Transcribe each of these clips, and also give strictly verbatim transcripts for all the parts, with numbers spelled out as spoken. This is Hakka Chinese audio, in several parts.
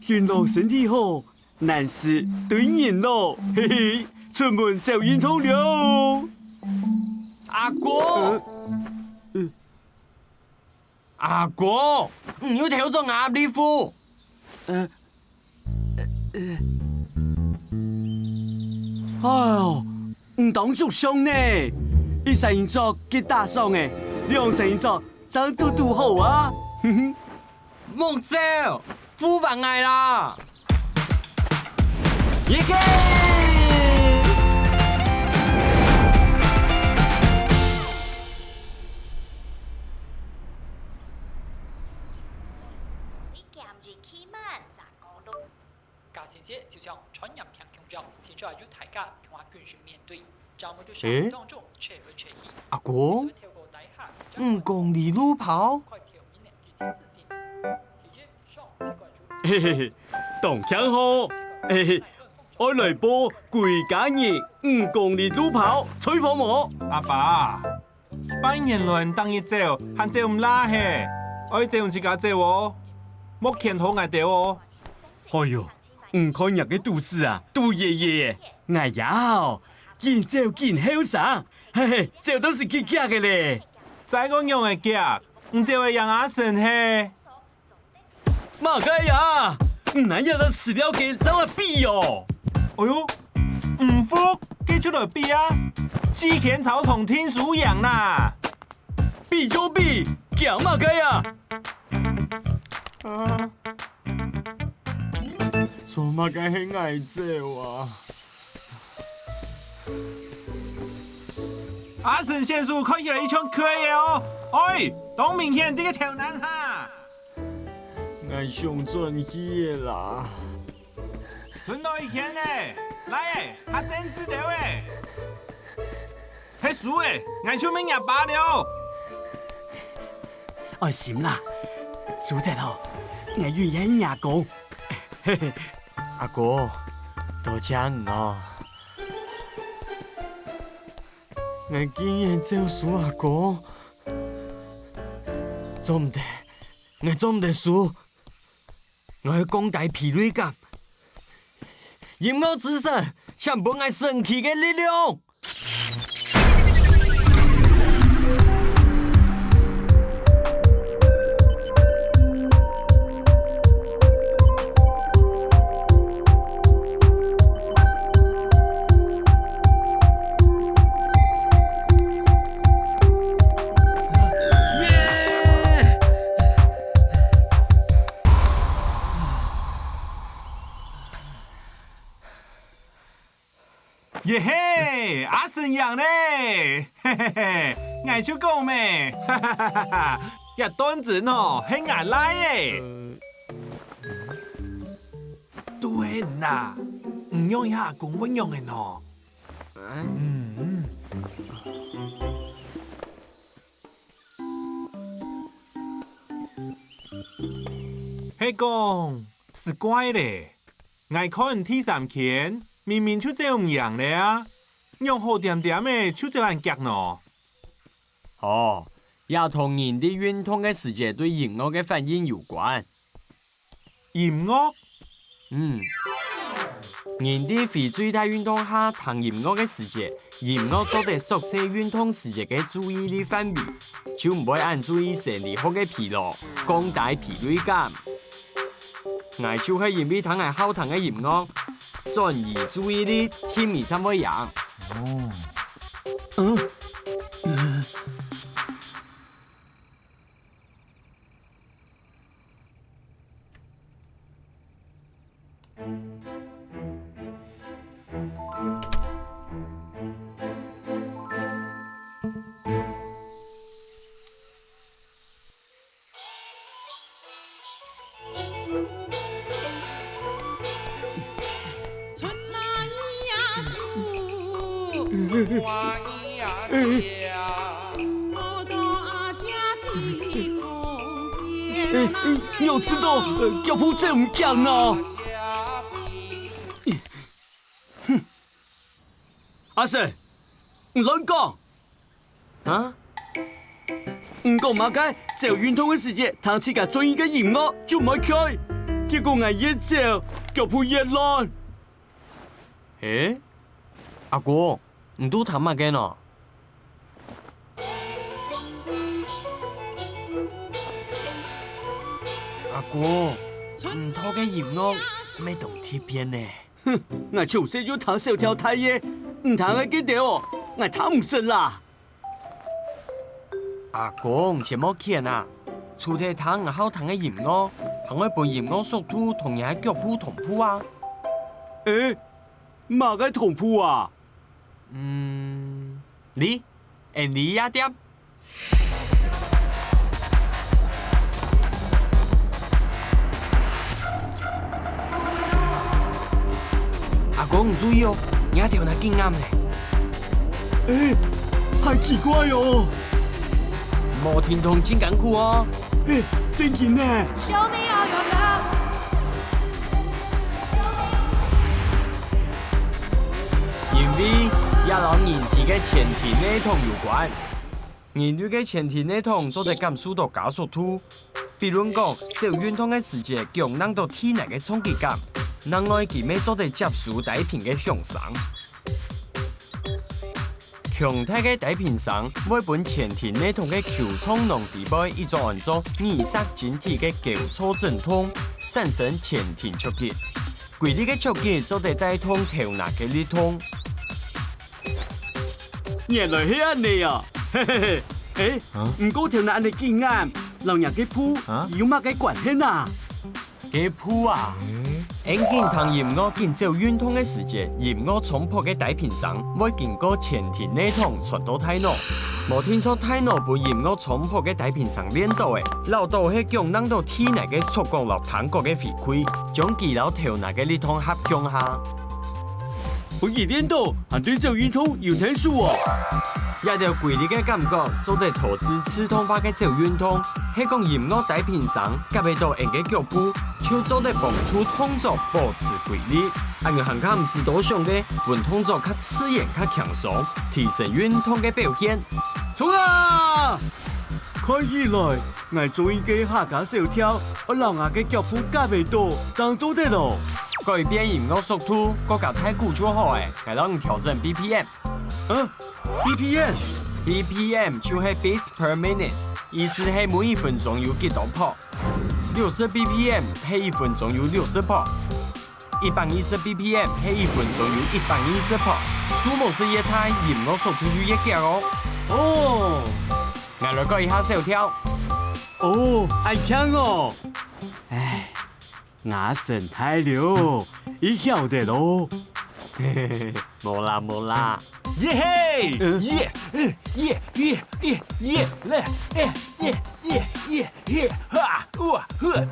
運動身體好，難事對人咯，嘿嘿，出門走運動了。阿哥，阿哥，你又偷走𠊎个禮服。呃，呃，呃。哎喲，你當足相呢！一儕人著幾打爽欸，兩儕人著正堵堵好啊！哼哼。 莫走，負還𠊎啦！耶！加新鮮，就像傳染病共樣，聽出來就大家共下共同面對。 誒，阿公，五公里路跑？嘿嘿嘿，當慶哦！嘿嘿，愛來報歸家人五公里路跑，在行無？阿爸，半年來逐日走，還走毋罅嘿，愛走自家走哦，莫牽拖𠊎兜哦。哎喲， 你看若个肚屎啊，肚圓圓，𠊎也好，緊走緊後生，嘿嘿，走到斯遽遽个咧。再過仰仔遽，你走會贏阿成嘿。麼个呀？你哪有得飼料雞摎𠊎比哦？哎喲，毋服，該就來比啊！四圈操場定輸贏啦！比就比，驚麼个呀？啊！ 做麼个係𠊎走啊？阿成選手看起來一像跼仔哦！哎，當明顯，這个頭那下！𠊎想轉去了啦！賰多一圈呢，來欸，較爭取兜欸！ 係輸欸，𠊎就毋係若爸了。安心啦，輸忒囉，𠊎永遠係若公。阿公，多謝你哦！𠊎竟然走輸阿公！做毋得，𠊎做毋得輸！ 𠊎愛降低疲累感。音樂之神，請分𠊎神奇个力量！耶！ 耶嘿！阿成贏咧！嘿嘿嘿！𠊎就講咩！哈哈哈哈！這段子喏，係𠊎來个！對啦，你仰一下阿公會仰仔喏？嗯嗯。 係講，斯怪咧！𠊎看第三圈，明明就走毋贏咧啊，仰好恬恬仔就走恁遽喏？哦，這同人在運動个時節對音樂个反應有關。 音樂？嗯，人在非最大運動下聽音樂个時節，音樂做得縮細運動時節个注意力範圍，就毋會恁注意生理學个疲勞，降低疲累感。𠊎就係因為聽𠊎好聽个音樂，轉移注意力，盡尾正會贏。哦。嗯。 哎，哎，你有試著，呃，腳步真毋強呢？哼！阿成，你亂講！啊？你講麼个？走運動个時節，聽自家中意个音樂就毋會𤸁？結果𠊎越走，腳步越亂。欸，阿公，你在聽麼个呢？阿公，你聽个音樂乜當特別呢。哼，𠊎從細就聽小調大个，你聽个幾多哦，𠊎聽毋識啦。 阿公，先莫譴啊！除忒聽你好聽个音樂，還愛分音樂速度同你个腳步同步啊！欸，麼个同步啊？嗯，你，𫣆俚這店。阿公，你注意哦，你个頭那緊頷呢！ 欸，還奇怪哦！無停動真艱苦哦！欸，正經呢！Show me all your love. Show me. 因為這摎人體个前庭系統有關。人類个前庭系統做得感受到加速度， 比論講，做運動个時節，腳㧯到地泥个撞擊感，另外佢乜做得接收低頻个響聲。強大个低頻聲會分前庭系統个球狀囊底背一種安做耳塞晶體个構造振動，產生前庭觸擊。 劇烈个觸擊做得帶動頭那个律動。原來係恁呢啊！嘿嘿嘿，欸，啊？毋過頭那恁呢緊頷，摎若个步啊？有麼个關係啊？个步啊？𫣆緊聽音樂緊做運動个時節，音樂衝破个低頻聲會經過前庭系統傳到大腦，無定著大腦分音樂衝破个低頻聲連著个，摎到係腳㧯到地泥个觸覺摎聽覺个回饋。 將佢摎頭那个律動合共下。分佢連著，還對做運動有幫助哦！這兜劇烈个感覺做得導致自動化个做運動，係講音樂低頻聲夾會著𫣆个腳步，就做得幫助動作保持規律。恁樣還較毋使多想个，分動作較自然較輕鬆，提升運動个表現。衝啊！ 看起來，𠊎中意个客家小調，愛摎𠊎个腳步合會著，正做得咯。改變音樂速度，過加大鼓就好欸。𠊎摎你調整B P M。嗯，B P M？B P M就係beats per minute，意思係每一分鐘有幾多拍。六十B P M係一分鐘有六十拍。 一百二十B P M係一分鐘有一百二十拍，數目字越大，音樂速度就越遽哦。哦，𠊎來改一下小調。哦，恁慶哦！唉，𠊎成大了，已曉得咯。無啦無啦，耶嘿，耶耶耶耶耶耶，來，耶耶耶耶耶，哈，哇，呵。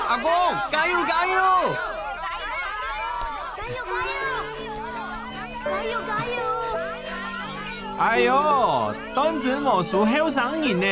阿公，加油，加油！加油，加油！加油，加油！哎喲，當真無輸後生人呢！